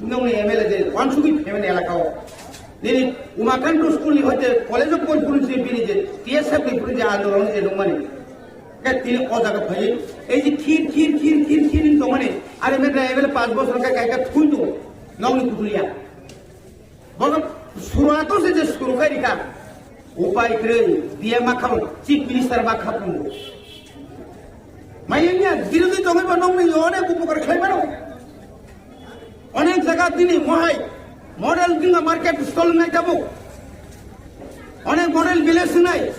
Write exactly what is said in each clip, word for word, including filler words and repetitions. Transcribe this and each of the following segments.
Nongni M L A je wansugwi phaimani elaka o. Nini Umakant school ni hoite college of Polpuri se bini je T S F ni puri je andolon je nongmani. Ke tini o jaga phai, ei je khir, khir, khir, khir, khir ni tongmani. Are me dra M L A panch bosor ka kaika thundu nongni kutulia. Bono suruato se je suru kai rika. Upai kwrwi, D M ma khamu, Chief Minister ma khamu. Mayanya, birodhi tongwi ba nongni onek upokar khlai mano. Onek jaga tini mohai model dinga market stall nai tabuk. Onek model village nai.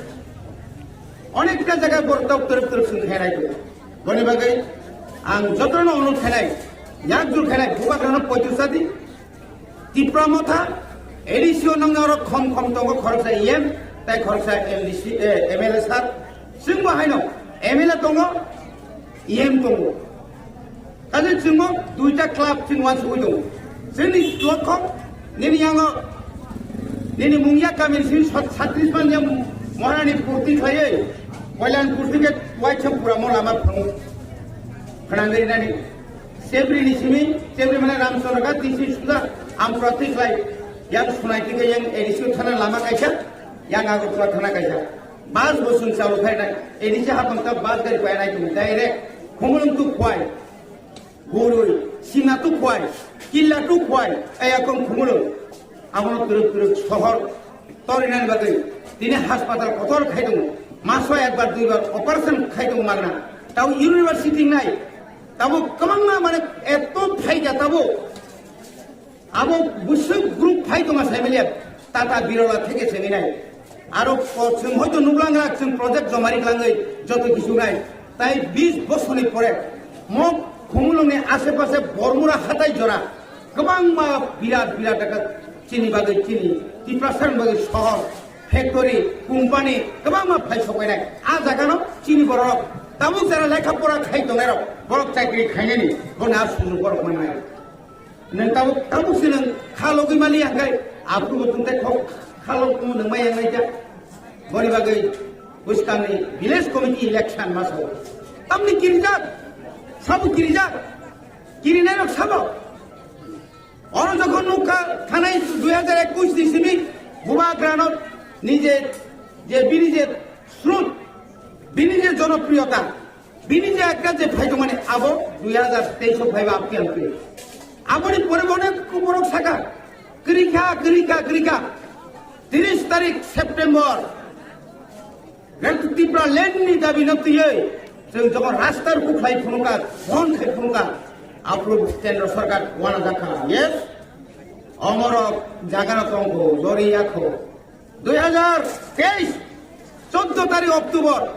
Onek ta jaga bor tok teruk teruk sung khainai tu. Boni bagwi ang jotono onuk khainai, yak jur khainai, bubagrano poitu sadi. Tipra Motha, A D C o nangni oro khom khom tongo, khoroksa E M, tai khoroksa M D C, eh, M L A sir. Chwngbo haino M L A tongo, E M tongo. Kaje chwngbo duita club chwng wansugwi tongo. Chwngni lokho, nini yango, nini mungya kamini simi sat-, satris man yang morani purti khlaiwi, Koilan purti khe waitham pura mo lama phango. Khnangwi nani. Chebri ni simi, chebri mane Ramchandra Ghat ni simi suda, ang pratik lai, yang sunai tike yang A D C thana lama kaisa, yang Agartala thana kaisa. Bus bo sung chalu khai nai, A D C hapang ta bus gari pai nai tu direct, Khumulwng tu Khwai, Gurui, Sina tu Khwai, Killa tu Khwai, ayakong Khumulwng. Abono kwrwk kwrwk sohor torinani bagwi tini haspatal kotor khai tongo. Maso ekbar duibar operation khai tongo magna. Tabo university nai, tabo kwbangma mane eto phaida tabo. Abo bwswk group phai tongo saimaliya, Tata Birola theke sengwinai. Aro ko-, chwng hoito nuklang rak, chwng project jomari klangwi joto kisu nai. Tai bis bosorni pore mo Khumulwngni ashe pashe Bormura hatai jora kwbangma birat birat jaga chini bagwi chini Tiprasani bagwi sohor, factory, company kwbangma phai sokainai. A jagano chini borok tabuk jara lekha pora khai tongnai rok borok chakri khainani bono a sujug borok mannai. Nwng tabuk, tabuk se nwng kha logwi mali ya, hwnkhe aphuru bo tungthai khok kha logwi nwng mai yang nai kha. Boni bagwi bwskangni village committee election ma sao. Tamni kirijak, sabo kirijak, kirinai rok sabo. Oro jokhon nukha thanai dui hajar ekush ni simi Bubagrano nije je bini je srut, bini je jonopriyota, bini je ekta je phai tongmani abo dui hajar teis o phaiba apni apni. Aboni pore bo onek borok saka, kwrwi kha, kwrwi kha, kwrwi kha. Tiris tarik September, Greater Tipra land ni dabi no twiwi chwng jokhon rasta rukhu khlai phunukha, bon khai phunukha, aphuru kendro sarkar wana jakha. Yes, omorok jagano tongkho, dori yakho. Dui hajar teis, choddo tarik October,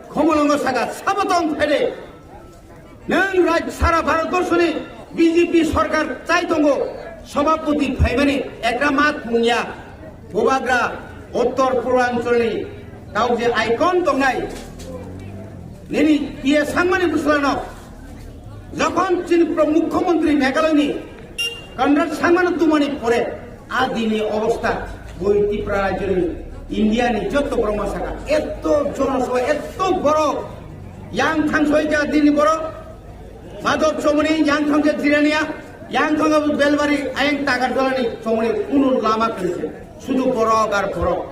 Khumulwngo saka, sabo tong phaide. Nwng raj-, sara Bharatborsoni B J P sorkar chai tongo, sobhapoti phaimani ekta mat mungya, Bubagra Uttor Purbanchal ni tao je icon tongnai, nini P A Sangmani bwswlano, jokhon chini pro-, Mukhyamantri Meghalaya ni Conrad Sangmano tumani pore, a dini obostha bui Tripura rajyoni, India ni jotto borok ma saka, etto jonosabha, etto borok, yang thang soi kha dini borok, Madhab Chomoni, yang thang khe Jirania, yang thang khe Belbari, ayang Tagarjala ni Chomoni, kunu lama kwrwi se, sudu borok ar borok.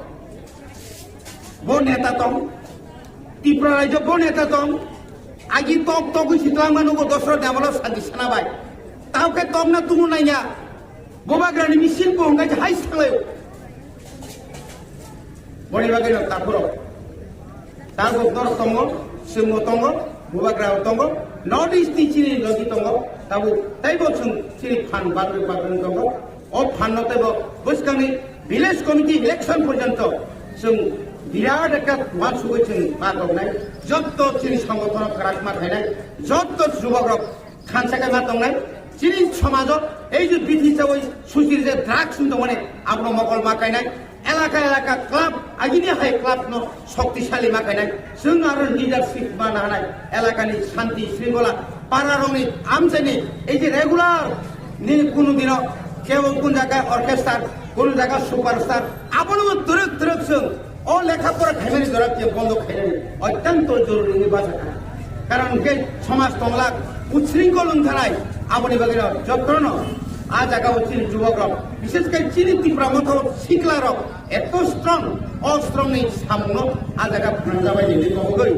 Bo neta tong, Tripura rajyo bo neta tong, agi tok togwi sitwlangma nugo Dosrot Damolo santi sana bai. Tao khe tokna tumu naiya, Bubagrani misil bo hwnkhai hai sanglai. Boni bagwi no takhuro. Tabo dor tongo, simo tongo, Bubagra tongo, North East ni chini logi tongo, tabo taibo chwng chini phan bagwi bagwi tongo. O phanno teibo bwskangni village committee election porjonto chwng birat ekta uansugwi chwng ma tongnai. Jotto chini songothono kwrak ma khainai, jotto jubokrok thansa khe ma tongnai. Chini somajo ei je bithi chawi suchir je drugs wng tongmani abono mokol ma kainai. Elaka elaka club, agini hai club no shoktisali ma kainai. Chwng aro leadership ma nahanai. Elakani shanti shringola, para rokni amchaini ei je regular nini kunu dino kebo kun jaga orchestra, kunu jaga superstar, abono twrwk twrwk chwng o lekha pora khaimani jora je bondo khainani otyanto joruri ni bachakha. Karon hwnkhe somaj tonglak, ushringkol wng thanai, aboni bagwi no jotono A jaga o chini jubok rok, bishes khe chini Tipra Motha sikla rok eto strong, o strong ni samung no a jaga phanjabai ni kobogoi.